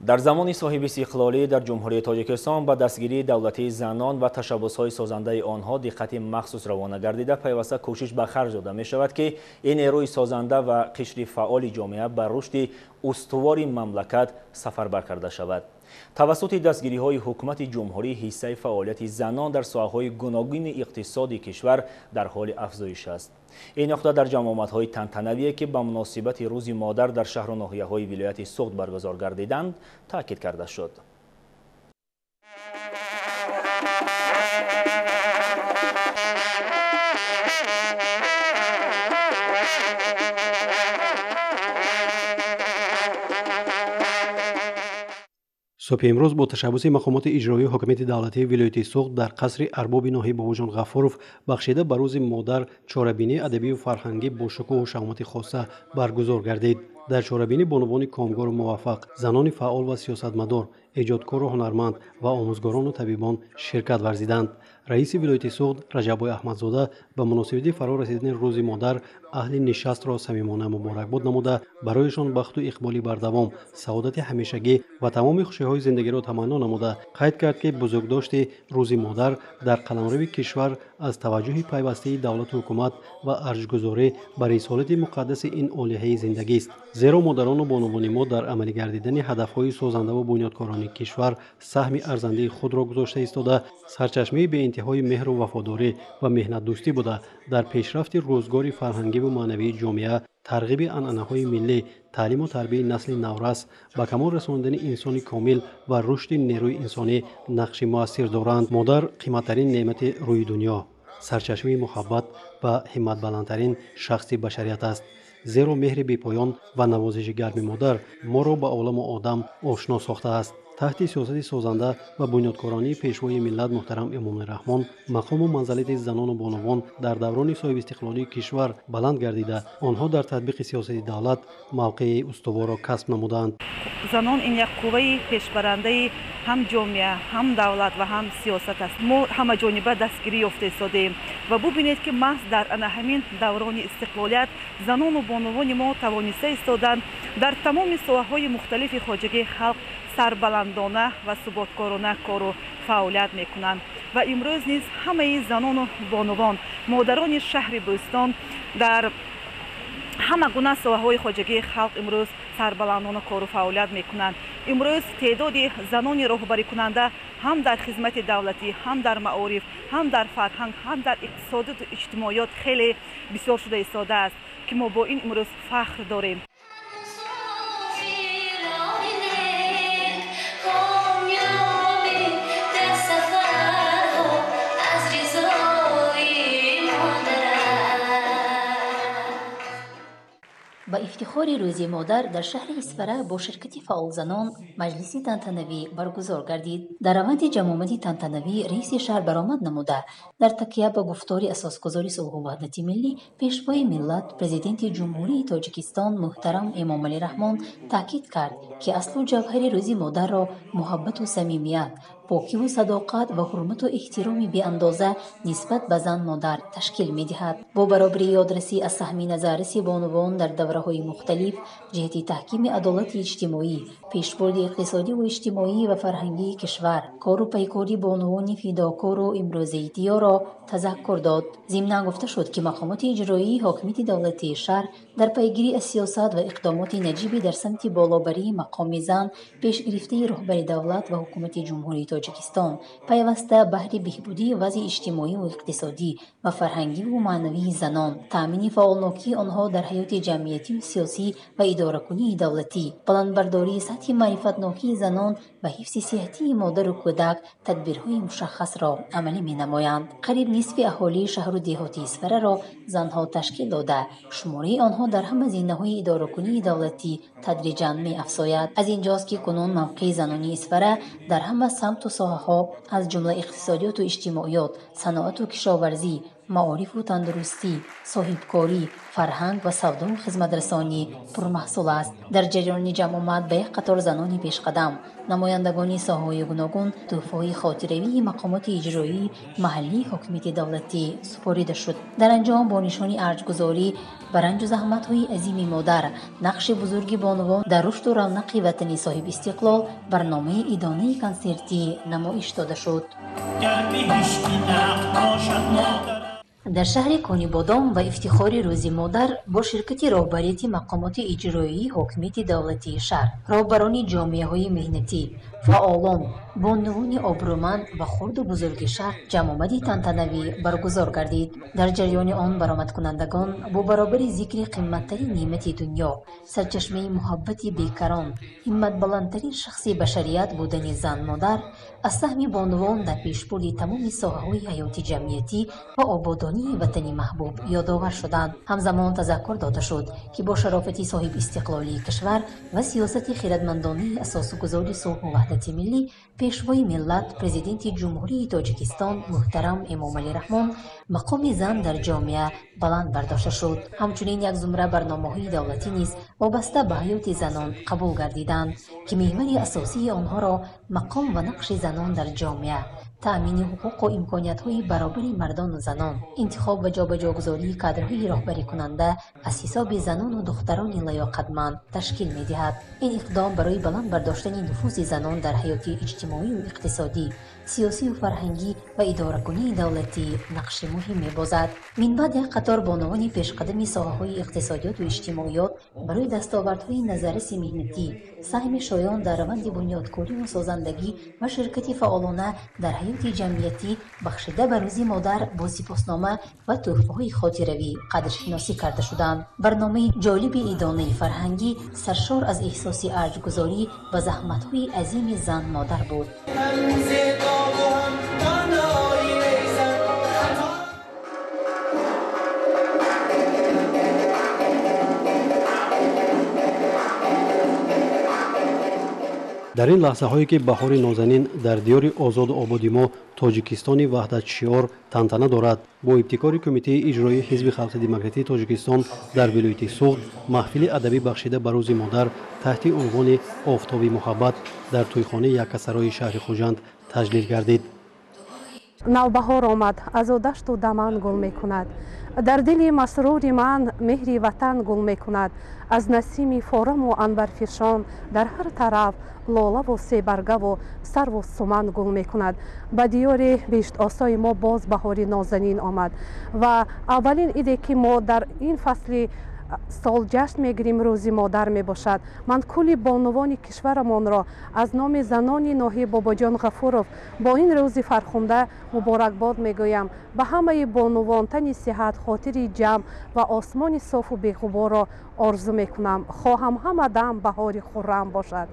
Дар замони соҳиби истиқлолӣ дар Ҷумҳурии Тоҷикистон ба дастгирии давлатии занон ва ташаббусҳои созандаи онҳо диққати махсус равона гардида, пайваста кӯшиш ба харҷ дода мешавад, ки ин нерӯи созанда ва қишри фаъоли ҷомеа ба рушди устувори мамлакат сафарбар карда шавад. Тавассути дастгириҳои ҳукумати ҷумҳурӣ ҳиссаи фаъолияти занон дар соҳаҳои гуногуни иқтисоди кишвар дар ҳоли афзоиш аст. Ин нуқта дар ҷамъомадҳои тантанавие, ки ба муносибати Рӯзи модар дар шаҳру ноҳияҳои вилояти Суғд баргузор гардиданд, таъкид карда шуд. Субҳи имрӯз бо ташаббуси мақомоти иҷроии ҳокимияти давлатии вилояти Суғд дар қасри арбоби ноҳияи Бобоҷон Ғафуров бахшида ба Рӯзи модар чорабинии адабию фарҳангӣ бо шукӯҳу шаҳомати хоса баргузор гардид. Дар чорабинӣ бонувони комгору муваффақ, занони фаъол ва сиёсатмадор, эҷодкору ҳунарманд ва омӯзгорону табибон ширкат варзиданд. Раиси вилояти Суғд Раҷаббой Аҳмадзода ба муносибати фаро расидани Рӯзи модар аҳли нишастро самимона муборакбод намуда, барояшон бахту иқболи бардавом, саодати ҳамешагӣ ва тамоми хушиҳои зиндагиро таманно намуда, қайд кард, ки бузургдошти Рӯзи модар дар қаламрави кишвар аз таваҷҷӯҳи пайвастаи давлату ҳукумат ва арҷгузорӣ ба рисолати муқаддаси ин олиҳаи зиндагист. Зеро модарону бонувони мо дар амалӣ гардидани ҳадафҳои созандаву бунёдкорони кишвар саҳми арзандаи худро гузошта истода, сарчашмаи беинтиҳои меҳру вафодорӣ ва меҳнатдӯстӣ буда, дар пешрафти рӯзгори фарҳангиву маънавии ҷомеа, тарғиби анъанаҳои миллӣ, таълиму тарбияи насли наврас, ба камол расондани инсони комил ва рушди нерӯи инсонӣ нақши муассир доранд. Модар қиматтарин неъмати рӯи дунё, сарчашмаи муҳаббат ва ҳимматбаландтарин шахси башарият аст. Зеро меҳри бепоён ва навозиши гарми модар моро ба оламу одам ошно сохтааст. Таҳти сиёсати созанда ва бунёдкоронии Пешвои миллат муҳтарам Эмомалӣ Раҳмон мақому манзалати занону бонувон дар даврони соҳибистиқлолии кишвар баланд гардида, онҳо дар татбиқи сиёсати давлат мавқеи устуворро касб намуданд. Занон ин як қувваи пешбарандаи ҳам ҷомеа, ҳам давлат ва ҳам сиёсат аст. Мо ҳамаҷониба дастгирӣ ёфта истодаем ва бубинед, ки маҳз дар ана ҳамин даврони истиқлолият занону бонувони мо тавониста истоданд дар тамоми соҳаҳои мухталифи хоҷагии халқ сарбаландона ва суботкорона кору фаъолият мекунанд. Ва имрӯз низ ҳамаи занону бонувон, модарони шаҳри Бӯстон дар ҳама гуна соҳаҳои хоҷагии халқ имрӯз сарбаландона кору фаъолият мекунанд. Имрӯз теъдоди занони роҳбарикунанда ҳам дар хизмати давлатӣ, ҳам дар маориф, ҳам дар фарҳанг, ҳам дар иқтисодиёту иҷтимоиёт хеле бисёр шуда истодааст, ки мо бо ин имрӯз фахр дорем. Ба ифтихори Рӯзи модар дар шаҳри Исфара бо ширкати фаъолзанон маҷлиси тантанавӣ баргузор гардид. Дар раванди ҷамъомади тантанавӣ раиси шаҳр баромад намуда, дар такя ба гуфтори асосгузори сулҳу ваҳдати миллӣ, Пешвои миллат, Президенти Ҷумҳурии Тоҷикистон муҳтарам Эмомалӣ Раҳмон таъкид кард, ки аслу ҷавҳари Рӯзи модарро муҳаббату самимият, покиву садоқат ва ҳурмату эҳтироми беандоза нисбат ба зан-модар ташкил медиҳад. Бо баробари ёдрасӣ аз саҳми назарраси бонувон дар давраҳои мухталиф ҷиҳати таҳкими адолати иҷтимоӣ, пешбурди иқтисодиву иҷтимоӣ ва фарҳангии кишвар, кору пайкори бонувони фидокору имрӯзаи диёрро тазаккур дод. Зимнан гуфта шуд, ки мақомоти иҷроии ҳокимияти давлатии шаҳр дар пайгирӣ аз сиёсат ва иқдомоти наҷибӣ дар самти болобарии мақоми зан, пешгирифтаи роҳбари давлат ва ҳукумати Ҷумҳурии Тоҷикистон, пайваста баҳри беҳбудии вазъи иҷтимоиву иқтисодӣ ва фарҳангиву маънавии занон, таъмини фаъолнокии онҳо дар ҳаёти ҷамъиятию сиёсӣ ва идоракунии давлатӣ, баландбардории сатҳи маърифатнокии занон ва ҳифзи сиҳатии модару кӯдак тадбирҳои мушаххасро амалӣ менамоянд. Қариб нисфи аҳолии шаҳру деҳоти Исфараро занҳо ташкил дода, шумораи онҳо дар ҳама зинаҳои идоракунии давлатӣ тадриҷан меафзояд. Аз инҷост, ки кунун мавқеи занони Исфара дар ҳама самту соҳаҳо, аз ҷумла иқтисодиёту иҷтимоиёт, саноату кишоварзӣ, Маорифу тандурустӣ, соҳибкорӣ, фарҳанг ва савдову хизматрасонӣ пурмаҳсул аст. Дар ҷараёни ҷамъомад ба як қатор занони пешқадам, намояндагони соҳаҳои гуногун тӯҳфаҳои хотиравии мақомоти иҷроии маҳаллии ҳокимияти давлатӣ супорида шуд. Дар анҷом бо нишони арҷгузорӣ ба ранҷу заҳматҳои азими модар, нақши бузурги бонувон дар рушду равнақи ватани соҳибистиқлол барномаи идонаи консертӣ намоиш дода шуд. Дар шаҳри Конибодом ба ифтихори Рӯзи модар бо ширкати роҳбарияти мақомоти иҷроии ҳокимияти давлатии шаҳр, роҳбарони ҷомеаҳои меҳнатӣ, фаъолон, бонувони обрӯманд ва хурду бузурги шаҳр ҷамъомади тантанавӣ баргузор гардид. Дар ҷараёни он баромадкунандагон бо баробари зикри қимматтарин неъмати дунё, сарчашмаи муҳаббати бекарон, ҳимматбаландтарин шахси башарият будани зан-модар, аз саҳми бонувон дар пешбурди тамоми соҳаҳои ҳаёти ҷамъиятӣ ва ободонии ватани маҳбуб ёдовар шуданд. Ҳамзамон тазаккур дода шуд, ки бо шарофати соҳибистиқлолии кишвар ва сиёсати хирадмандонаи асосгузори сулҳу ваҳдати миллӣ, пешвои миллат, президенти Ҷумҳурии Тоҷикистон муҳтарам Эмомалӣ Раҳмон мақоми зан дар ҷомеа баланд бардошта шуд. Ҳамчунин як зумра барномаҳои давлатӣ низ вобаста ба ҳаёти занон қабул гардиданд, ки меҳвари асосии онҳоро мақом ва нақши занон дар ҷомеа, таъмини ҳуқуқу имкониятҳои баробари мардону занон, интихоб ва ҷобаҷогузории кадрҳои роҳбарикунанда аз ҳисоби занону духтарони лаёқатманд ташкил медиҳад. Ин иқдом барои баланд бардоштани нуфузи занон дар ҳаёти иҷтимоию иқтисодӣ, сиёсию фарҳангӣ ва идоракунии давлатӣ нақши муҳим мебозад. Минбаъд як қатор бонувони пешқадами соҳаҳои иқтисодиёту иҷтимоиёт барои дастовардҳои назарраси меҳнатӣ, саҳми шоён дар раванди бунёдкорию созандагӣ ва ширкати фаъолона дар ҳаёти ҷамъиятӣ бахшида ба Рӯзи модар бо сипоснома ва тӯҳфаҳои хотиравӣ қадршиносӣ карда шуданд. Барномаи ҷолиби идонаи фарҳангӣ саршор аз эҳсоси арҷгузорӣ ба заҳматҳои азими зан-модар буд. Дар ин лаҳзаҳое ки баҳори нозанин дар диёри озоду ободи мо Тоҷикистони ваҳдатшиор тантана дорад, бо ибтикори Кумитаи иҷроии Ҳизби халқи демократии Тоҷикистон дар вилояти Суғд маҳфили адабӣ бахшида ба Рӯзи модар таҳти унвони «Офтоби муҳаббат» дар тӯйхонаи яккасарои шаҳри Хуҷанд таҷлил гардид. Навбаҳор омад, азу дашту даман гул мекунад. Дар дили масрури ман меҳри ватан гул мекунад. Аз насими фораму анбарфишон дар ҳар тараф лолаву себаргаву сарву суман гул мекунад. Ба диёри биҳиштосои мо боз баҳори нозанин омад ва аввалин иде ки мо дар ин фасли сол ҷашн мегирим, Рӯзи модар мебошад. Ман кулли бонувони кишварамонро аз номи занони ноҳияи Бобоҷон Ғафуров бо ин рӯзи фархунда муборакбод мегӯям. Ба ҳамаи бонувон тани сиҳат, хотири ҷамъ ва осмони софу беғуборро орзу мекунам. Хоҳам ҳама дам баҳори хуррам бошад,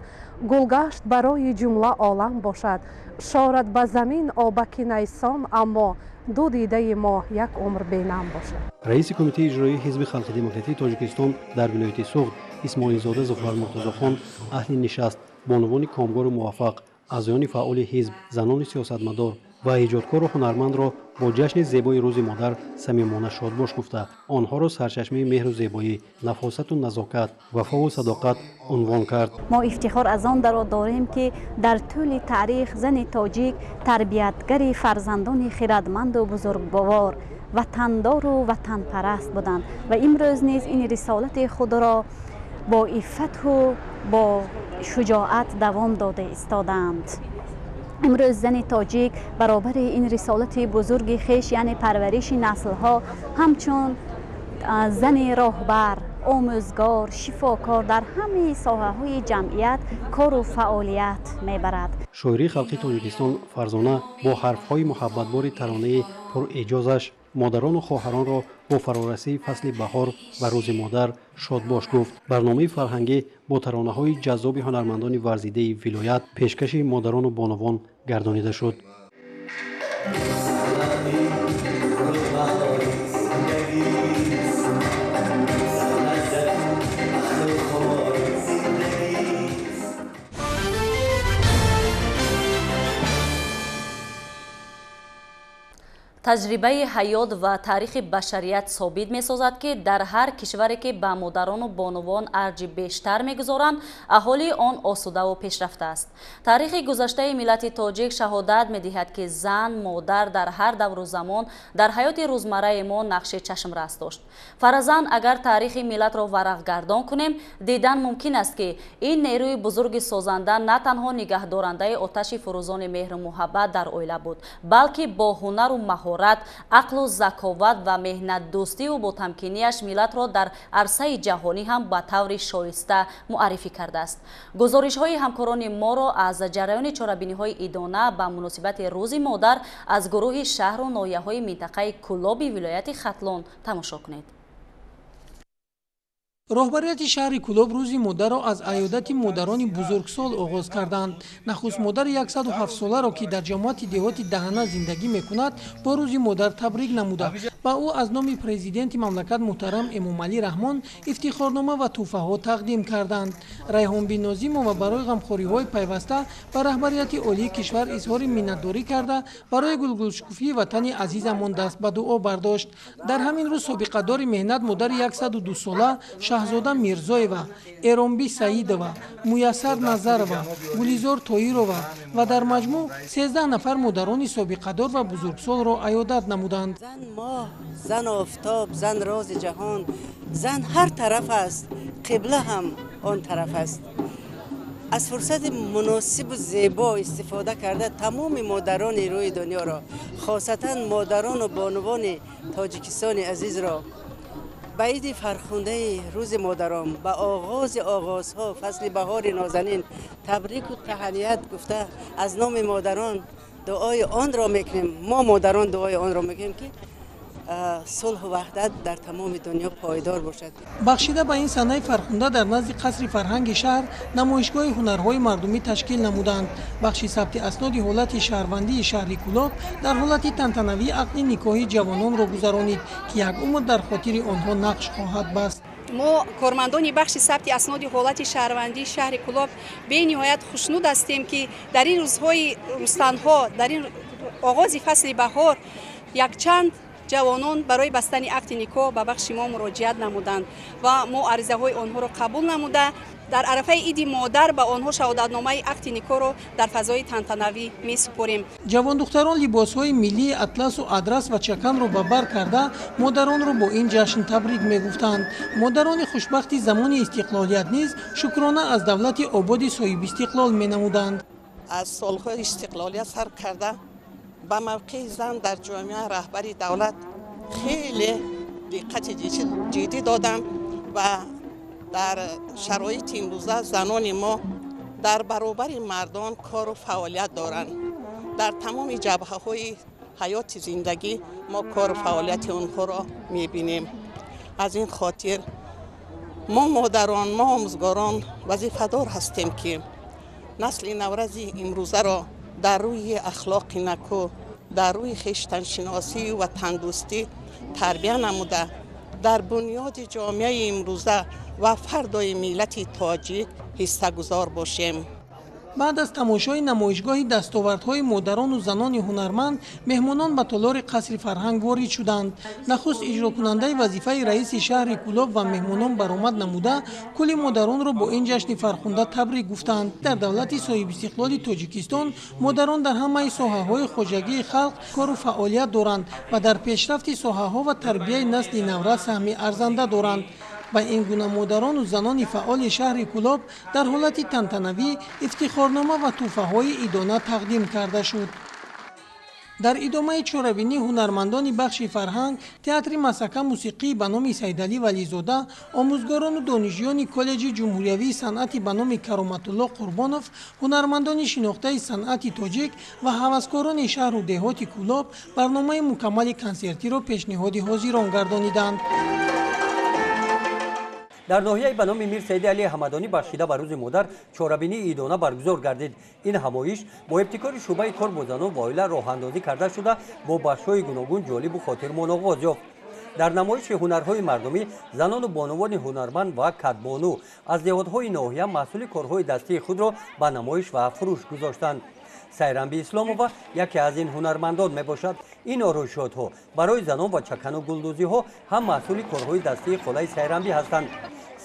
гулгашт барои ҷумла олам бошад, шорад ба замин обаки найсон, аммо ду дидаи мо як умр бенам бошад. Раиси Кумитаи иҷроии Ҳизби халқи демократии Тоҷикистон дар вилояти Суғд Исмоилзода Зуфар Муртазохон аҳли нишаст, бонувони комгору муваффақ, аъзоёни фаъоли ҳизб, занони сиёсатмадор ва эҷодкору ҳунармандро бо ҷашни зебои Рӯзи модар самимона шодбош гуфта, онҳоро сарчашмаи меҳру зебоӣ, нафосату назокат, вафову садоқат унвон кард. Мо ифтихор аз он дорем, ки дар тӯли таърих зани тоҷик тарбиятгари фарзандони хирадманду бузургбовор, ватандору ватанпараст буданд ва имрӯз низ ин рисолати худро бо иффату бо шуҷоат давом дода истодаанд. Имрӯз зани тоҷик баробари ин рисолати бузурги хеш, яъне парвариши наслҳо, ҳамчун зани роҳбар, омӯзгор, шифокор дар ҳамаи соҳаҳои ҷамъият кору фаъолият мебарад. Шоирии халқи Тоҷикистон Фарзона бо ҳарфҳои муҳаббатбори таронаи пурэъҷозаш модарону хоҳаронро бо фарорасии фасли баҳор ва Рӯзи модар шодбош гуфт. Барномаи фарҳангӣ бо таронаҳои ҷаззоби ҳунармандони варзидаи вилоят пешкаши модарону бонувон гардонида шуд. Таҷрибаи ҳаёт ва таърихи башарият собит месозад, ки дар ҳар кишваре, ки ба модарону бонувон арҷи бештар мегузоранд, аҳолии он осудаву пешрафта аст. Таърихи гузаштаи миллати тоҷик шаҳодат медиҳад, ки зан, модар дар ҳар давру замон дар ҳаёти рӯзмарраи мо нақши чашмрас дошт. Фаразан, агар таърихи миллатро варақгардон кунем, дидан мумкин аст, ки ин нерӯи бузурги созанда на танҳо нигаҳдорандаи оташи фурӯзони меҳру муҳаббат дар оила буд, балки бо ҳунару маҳорат, ақлу заковат ва меҳнатдӯстиву ботамкинияш миллатро дар арсаи ҷаҳонӣ ҳам ба таври шоиста муаррифӣ кардааст. Гузоришҳои ҳамкорони моро аз ҷараёни чорабиниҳои идона ба муносибати Рӯзи модар аз гурӯҳи шаҳру ноҳияҳои минтақаи Кӯлоби вилояти Хатлон тамошо кунед. Роҳбарияти шаҳри Кӯлоб Рӯзи модарро аз аёдати модарони бузургсол оғоз карданд. Нахуст модари 107-соларо, ки дар ҷамоати деҳоти Даҳана зиндагӣ мекунад, бо Рӯзи модар табрик намуда, ба ӯ аз номи президенти мамлакат муҳтарам Эмомалӣ Раҳмон ифтихорнома ва тӯҳфаҳо тақдим карданд. Райҳонби Нозимова барои ғамхориҳои пайваста ба раҳбарияти олии кишвар изҳори миннатдорӣ карда, барои гулгулшукуфии ватани азизамон даст ба дуо бардошт. Дар ҳамин рӯз собиқадори меҳнат, модари 102-сола Шаҳзода Мирзоева, Эронби Саидова, Муяссар Назарова, Гулизор Тоирова ва дар маҷмӯъ 13 нафар модарони собиқадор ва бузургсолро аёдат намуданд. Зан моҳ, зан офтоб, зан рози ҷаҳон, зан ҳар тараф аст, қибла ҳам он тараф аст. Аз фурсати муносибу зебо истифода карда, тамоми модарони рӯи дунёро, хосатан модарону бонувони Тоҷикистони азизро ба иди фархундаи Рӯзи модарон, ба оғози оғозҳо, фасли баҳори нозанин табрику таҳаният гуфта, аз номи модарон дуои онро мекунем. Мо модарон дуои онро мекунем, ки сулҳу ваҳдат дар тамоми дунё пойдор бошад. Бахшида ба ин санаи фархунда дар назди қасри фарҳанги шаҳр намоишгоҳи ҳунарҳои мардумӣ ташкил намуданд. Бахши сабти асноди ҳолати шаҳрвандии шаҳри Кӯлоб дар ҳолати тантанавӣ ақди никоҳи ҷавононро гузаронид, ки як умр дар хотири онҳо нақш хоҳад баст. Мо, кормандони бахши сабти асноди ҳолати шаҳрвандии шаҳри Кӯлоб, бениҳоят хушнуд ҳастем, ки дар ин рӯзҳои рӯстанҳо, дар ин оғози фасли баҳор якчанд ҷавонон барои бастани ақди никоҳ ба бахши мо муроҷиат намуданд ва мо аризаҳои онҳоро қабул намуда, дар арафаи иди модар ба онҳо шаҳодатномаи ақди никоҳро дар фазои тантанавӣ месупорем. Ҷавондухтарон либосҳои миллии атласу адрас ва чаканро ба бар карда, модаронро бо ин ҷашн табрик мегуфтанд. Модарони хушбахти замони истиқлолият низ шукрона аз давлати ободи соҳибистиқлол менамуданд. Аз солҳои истиқлолият сар карда ба мавқеи зан дар ҷомеа раҳбари давлат хеле диққати ҷиддӣ доданд ва дар шароити имрӯза занони мо дар баробари мардон кору фаъолият доранд. Дар тамоми ҷабҳаҳои ҳаёти зиндагӣ мо кору фаъолияти онҳоро мебинем. Аз ин хотир мо модарон, мо омӯзгорон вазифадор ҳастем, ки насли наврази имрӯзаро дар рӯи ахлоқи накӯ, дар рӯи хештаншиносӣ ва тандӯстӣ тарбия намуда, дар бунёди ҷомеаи имрӯза ва фардои миллати тоҷик ҳиссагузор бошем. Баъд аз тамошои намоишгоҳи дастовардҳои модарону занони ҳунарманд, меҳмонон ба толори қасри фарҳанг ворид шуданд. Нахуст иҷрокунандаи вазифаи раиси шаҳри Кӯлоб ва меҳмонон баромад намуда, кулли модаронро бо ин ҷашни фархунда табрик гуфтанд. Дар давлати соҳибистиқлоли Тоҷикистон модарон дар ҳамаи соҳаҳои хоҷагии халқ кору фаъолият доранд ва дар пешрафти соҳаҳо ва тарбияи насли наврас саҳми арзанда доранд. Ба ин гуна модарону занони фаъоли шаҳри Кӯлоб дар ҳолати тантанавӣ ифтихорнома ва тӯҳфаҳои идона тақдим карда шуд. Дар идомаи чорабинӣ ҳунармандони бахши фарҳанг, театри масака мусиқӣ ба номи Сайдалӣ Вализода, омӯзгорону донишҷӯёни коллеҷи ҷумҳуриявии санъати ба номи Кароматулло Қурбонов, ҳунармандони шинохтаи санъати тоҷик ва ҳаваскорони шаҳру деҳоти Кӯлоб барномаи мукаммали консертиро пешниҳоди ҳозирон гардониданд. Дар ноҳияи ба номи Мир Саиди Али Ҳамадонӣ бахшида ба Рӯзи модар чорабинии идона баргузор гардид. Ин ҳамоиш бо ибтикори шӯъбаи кор бо занон ва оила роҳандозӣ карда шуда, бо бахшҳои гуногун ҷолибу хотирмон оғоз ёфт. Дар намоиши ҳунарҳои мардумӣ занону бонувони ҳунарманд ва кадбону аз деҳотҳои ноҳия маҳсули корҳои дастии худро ба намоиш ва фурӯш гузоштанд. Сайрамби Исломова яке аз ин ҳунармандон мебошад. Ин ороишотҳо барои занон ва чакану гулдӯзиҳо ҳам маҳсули корҳои дастии холаи Сайрамбӣ ҳастанд.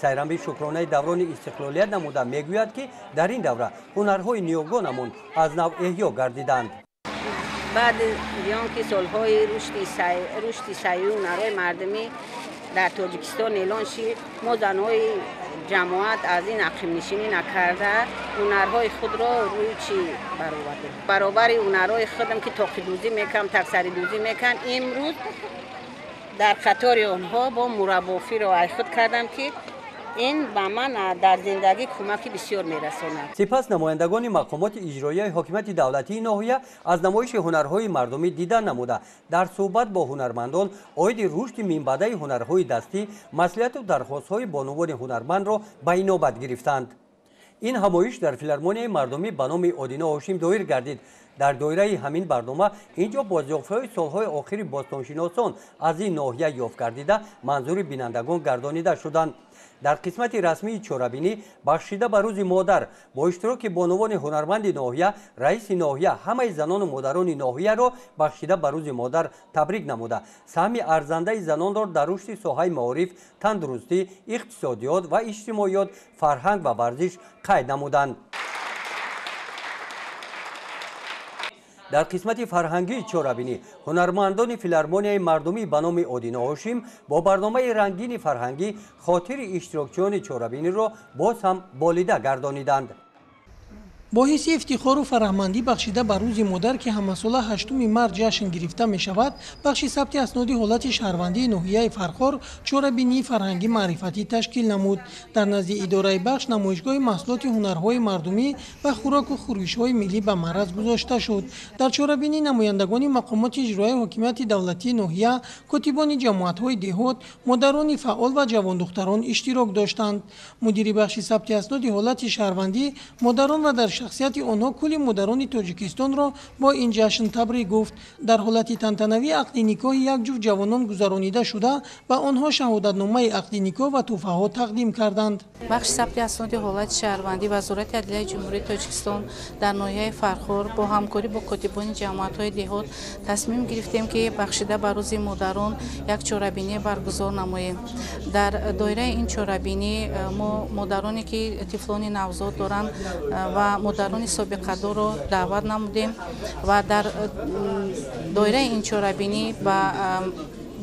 Сайрамбӣ шукронаи даврони истиқлолият намуда мегӯяд, ки дар ин давра ҳунарҳои ниёгонамон аз нав эҳё гардиданд. Баъд он ки солҳои рушди саъю ҳунарҳои мардумӣ дар Тоҷикистон эълон шид, мо занҳои ҷамоат аз ин ақибнишинӣ накарда ҳунарҳои худро рӯи чӣ баровардем. Баробари ҳунарҳои худам ки тоқидӯзӣ мекунам, таксаридӯзӣ мекунам, имрӯз дар қатори онҳо бо мураббофиро ай худ кардам, ки ин ба ман дар зиндагӣ кӯмаки бисёр мерасонад. Сипас намояндагони мақомоти иҷроияи ҳокимияти давлатии ноҳия аз намоиши ҳунарҳои мардумӣ дидан намуда, дар суҳбат бо ҳунармандон оиди рушди минбаъдаи ҳунарҳои дастӣ маслиҳату дархостҳои бонувони ҳунармандро ба инобат гирифтанд. Ин ҳамоиш дар филармонияи мардумӣ ба номи Одино Ҳошим доир гардид. Дар доираи ҳамин барнома инҷо бозёфтҳои солҳои охири бостоншиносон аз ин ноҳия ёфт гардида манзури бинандагон гардонида шуданд. Дар қисмати расмии чорабинӣ бахшида ба рӯзи модар бо иштироки бонувони ҳунарманди ноҳия, раиси ноҳия ҳамаи занону модарони ноҳияро бахшида ба рӯзи модар табрик намуда, саҳми арзандаи занонро дар рушди соҳаи маориф, тандурустӣ, иқтисодиёт ва иҷтимоиёт, фарҳанг ва варзиш қайд намуданд. Дар қисмати фарҳангии чорабинӣ ҳунармандони филармонияи мардумӣ ба номи Одино Ҳошим бо барномаи рангини фарҳангӣ хотири иштирокчиёни чорабиниро боз ҳам болида гардониданд. Бо ҳисси ифтихору фараҳмандӣ бахшида ба рӯзи модар, ки ҳамасола 8 март ҷашн гирифта мешавад, бахши сабти асноди ҳолати шаҳрвандии ноҳияи Фархор чорабинии фарҳангӣ маърифатӣ ташкил намуд. Дар назди идораи бахш намоишгоҳи маҳсулоти ҳунарҳои мардумӣ ва хӯроку хӯришҳои миллӣ ба мараз гузошта шуд. Дар чорабинӣ намояндагони мақомоти иҷроияи ҳокимияти давлатии ноҳия, котибони ҷамоатҳои деҳот, модарони фаъол ва ҷавондухтарон иштирок доштанд. Мудири бахши сабти асноди ҳолати шаҳрвандӣ модарон ва дар шахсияти онҳо кулли модарони Тоҷикистонро бо ин ҷашн табрик гуфт. Дар ҳолати тантанавӣ ақди никоҳи як ҷуфт ҷавонон гузаронида шуда, ба онҳо шаҳодатномаи ақди никоҳ ва тӯҳфаҳо тақдим карданд. Бахши сабти асноди ҳолати шаҳрвандӣ Вазорати адлияи Ҷумҳурии Тоҷикистон дар ноҳияи Фархор бо ҳамкорӣ бо котибони ҷамоатҳои деҳот тасмим гирифтем, ки бахшида ба рӯзи модарон як чорабинӣ баргузор намоем. Дар доираи ин чорабинӣ мо модароне ки тифлони навзод доранд ва модарони собиқадорро даъват намудем ва дар доираи ин чорабинӣ ба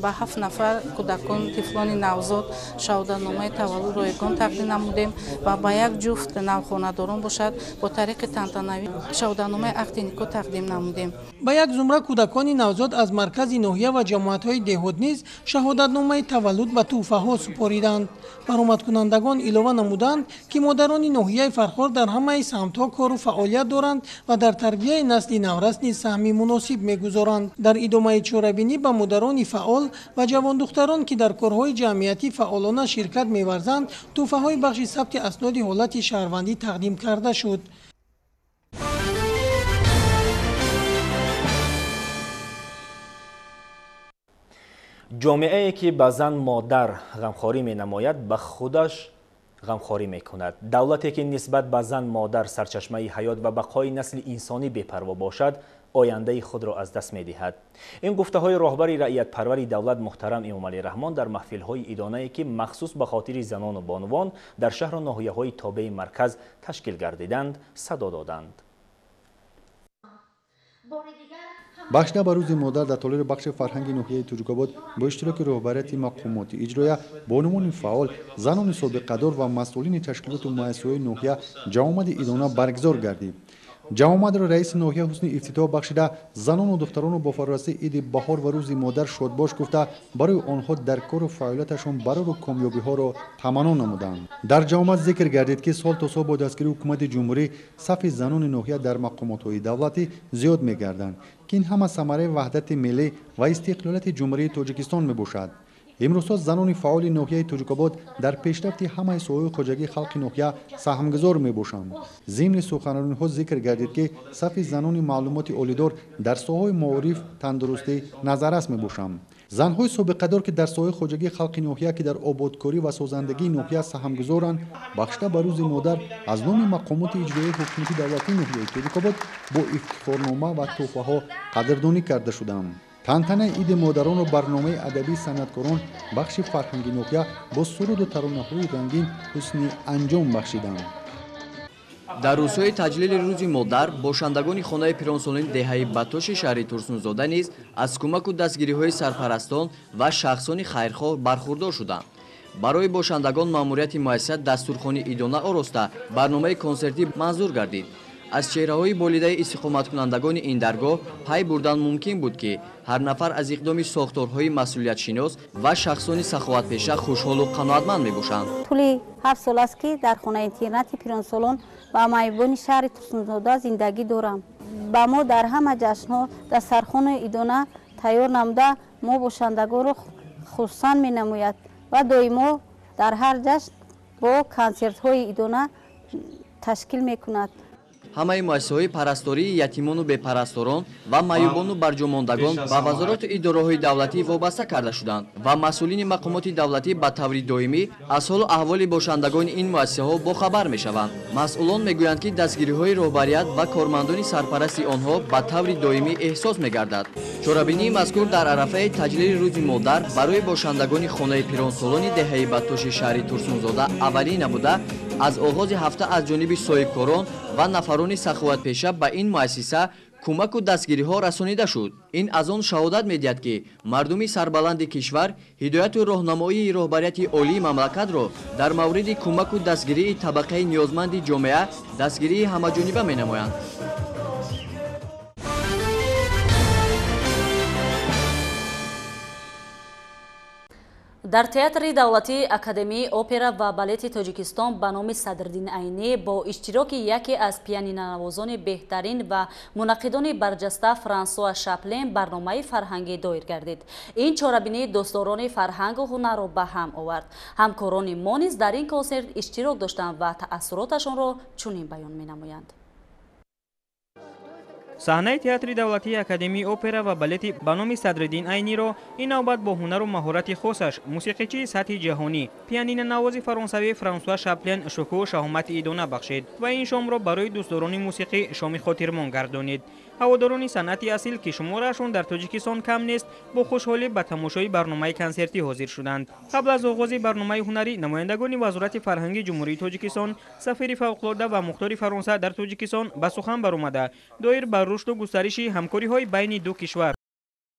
7 нафар кӯдакон тифлони навзод шаҳодатномаи таваллуд ройгон тақдим намудем ва ба як ҷуфт навхонадорон бошад бо тариқи тантанавӣ шаҳодатномаи ақди никоҳ тақдим намудем. Ба як зумра кӯдакони навзод аз маркази ноҳия ва ҷамоатҳои деҳот низ шаҳодатномаи таваллуд ба тӯҳфаҳо супориданд. Баромадкунандагон илова намуданд, ки модарони ноҳияи Фархор дар ҳамаи самтҳо кору фаъолият доранд ва дар тарбияи насли наврас низ саҳми муносиб мегузоранд. Дар идомаи чорабинӣ ба модарони фаъол ва ҷавондухтарон, ки дар корҳои ҷамъиятӣ фаъолона ширкат меварзанд, тӯҳфаҳои бахши сабти асноди ҳолати шаҳрвандӣ тақдим карда шуд. Ҷомеае ки ба зан модар ғамхорӣ менамояд, ба худаш ғамхорӣ мекунад. Давлате ки нисбат ба зан модар сарчашмаи ҳаёт ва бақои насли инсонӣ бепарво бошад, ояндаи худро аз даст медиҳад. Ин гуфтаҳои роҳбари раиятпарвари давлат муҳтарам Эмомалӣ Раҳмон дар маҳфилҳои идонае ки махсус ба хотири занону бонувон дар шаҳру ноҳияҳои тобеи марказ ташкил гардиданд, садо доданд. Бахшида ба рӯзи модар дар толори бахши фарҳанги ноҳияи Тоҷикобод бо иштироки роҳбарияти мақомоти иҷроя, бонувони фаъол, занони собиқадор ва масъулини ташкилоту муассисаҳои ноҳия ҷамъомади идона баргузор гардид. Ҷамъомадро раиси ноҳия ҳусни ифтитоҳ бахшида, занону духтарону бо фарорасии иди баҳор ва рӯзи модар шодбош гуфта, барои онҳо дар кору фаъолияташон барору комёбиҳоро таманно намуданд. Дар ҷамъомад зикр гардид, ки сол то сол бо дастгирии ҳукумати ҷумҳурӣ сафи занони ноҳия дар мақомотҳои давлатӣ зиёд мегарданд, ки ин ҳама самараи ваҳдати миллӣ ва истиқлолияти Ҷумҳурии Тоҷикистон мебошад. Имрӯзҳо занони фаъоли ноҳияи Тоҷикобод дар пешрафти ҳамаи соҳаҳои хоҷагии халқи ноҳия саҳмгузор мебошанд. Зимни суханрониҳо зикр гардид, ки сафи занони маълумоти олидор дар соҳаҳои маориф, тандурустӣ назаррас мебошанд. Занҳои собиқадор, ки дар соҳаи хоҷагии халқи ноҳия, ки дар ободкорӣ ва созандагии ноҳия саҳмгузоранд, бахшида ба Рӯзи модар аз номи мақомоти иҷроияи ҳукумати давлатии ноҳияи Тоҷикобод бо ифтихорнома ва тӯҳфаҳо қадрдонӣ карда шуданд. Тантанаи Иди модаронро барномаи адабии санъаткорон бахши фарҳанги ноҳия бо суруду таронаҳои рангин ҳусни анҷом бахшиданд. Дар рӯзҳои таҷлили Рӯзи модар бошандагони хонаи пиронсолони деҳаи Батоши шаҳри Турсунзода низ аз кӯмаку дастгириҳои сарпарастон ва шахсони хайрхоҳ бархурдор шуданд. Барои бошандагон маъмурияти муассиса дастурхони идона ороста, барномаи консертӣ манзур гардид. Аз чеҳраҳои болидаи истиқоматкунандагони ин даргоҳ пай бурдан мумкин буд, ки ҳар нафар аз иқдоми сохторҳои масъулиятшинос ва шахсони саховатпеша хушҳолу қаноатманд мебошанд. Тӯли 7 сол аст, ки дар хонаи интернати пиронсолон ва майбони шаҳри Турсунзода зиндагӣ дорам. Ба мо дар ҳама ҷашнҳо дастархони идона тайёр намуда, мо бошандагонро хурсанд менамояд ва доимо дар ҳар ҷашн бо консертҳои идона ташкил мекунад. Ҳамаи муассисаҳои парастории ятимону бепарасторон ва маъюбону барҷомондагон ба вазорату идораҳои давлатӣ вобаста карда шуданд ва масъулини мақомоти давлатӣ ба таври доимӣ аз ҳолу аҳволи бошандагони ин муассисаҳо бохабар мешаванд. Масъулон мегӯянд, ки дастгириҳои роҳбарият ва кормандони сарпарасти онҳо ба таври доимӣ эҳсос мегардад. Чорабинии мазкур дар арафаи таҷлили Рӯзи модар барои бошандагони хонаи пиронсолони деҳаи Батоши шаҳри Турсунзода аввалин набуда, аз оғози ҳафта аз ҷониби соҳибкорон ва нафарони саховатпеша ба ин муассиса кӯмаку дастгириҳо расонида шуд. Ин аз он шаҳодат медиҳад, ки мардуми сарбаланди кишвар ҳидояту роҳнамоии роҳбарияти олии мамлакатро дар мавриди кӯмаку дастгирии табақаи ниёзманди ҷомеа дастгирии ҳамаҷониба менамоянд. Дар театри давлатии Академияи опера ва балети Тоҷикистон ба номи Садриддин Айнӣ бо иштироки яке аз пианинонавозони беҳтарин ва мунаққидони барҷаста Франсуа Шаплен барномаи фарҳангӣ доир гардид. Ин чорабинӣ дӯстдорони фарҳангу ҳунарро ба ҳам овард. Ҳамкорони мо низ дар ин консерт иштирок доштанд ва таассуроташонро чунин баён менамоянд. Саҳнаи театри давлатии Академияи опера ва балети ба номи Садриддин Айниро ин навбат бо ҳунару маҳорати хосаш мусиқичии сатҳи ҷаҳонӣ, пианинонавози фаронсавӣ Франсуа Шаплен шукӯҳу шаҳомати идона бахшид ва ин шомро барои дӯстдорони мусиқӣ шоми хотирмон гардонид. Ҳаводорони санъати асил, ки шумораашон дар Тоҷикистон кам нест, бо хушҳолӣ ба тамошои барномаи консертӣ ҳозир шуданд. Қабл аз оғози барномаи ҳунарӣ намояндагони Вазорати фарҳанги Ҷумҳурии Тоҷикистон, сафири фавқулодда ва мухтори Фаронса дар Тоҷикистон ба сухан баромада, доир ба рушду густариши ҳамкориҳои байни ду кишвар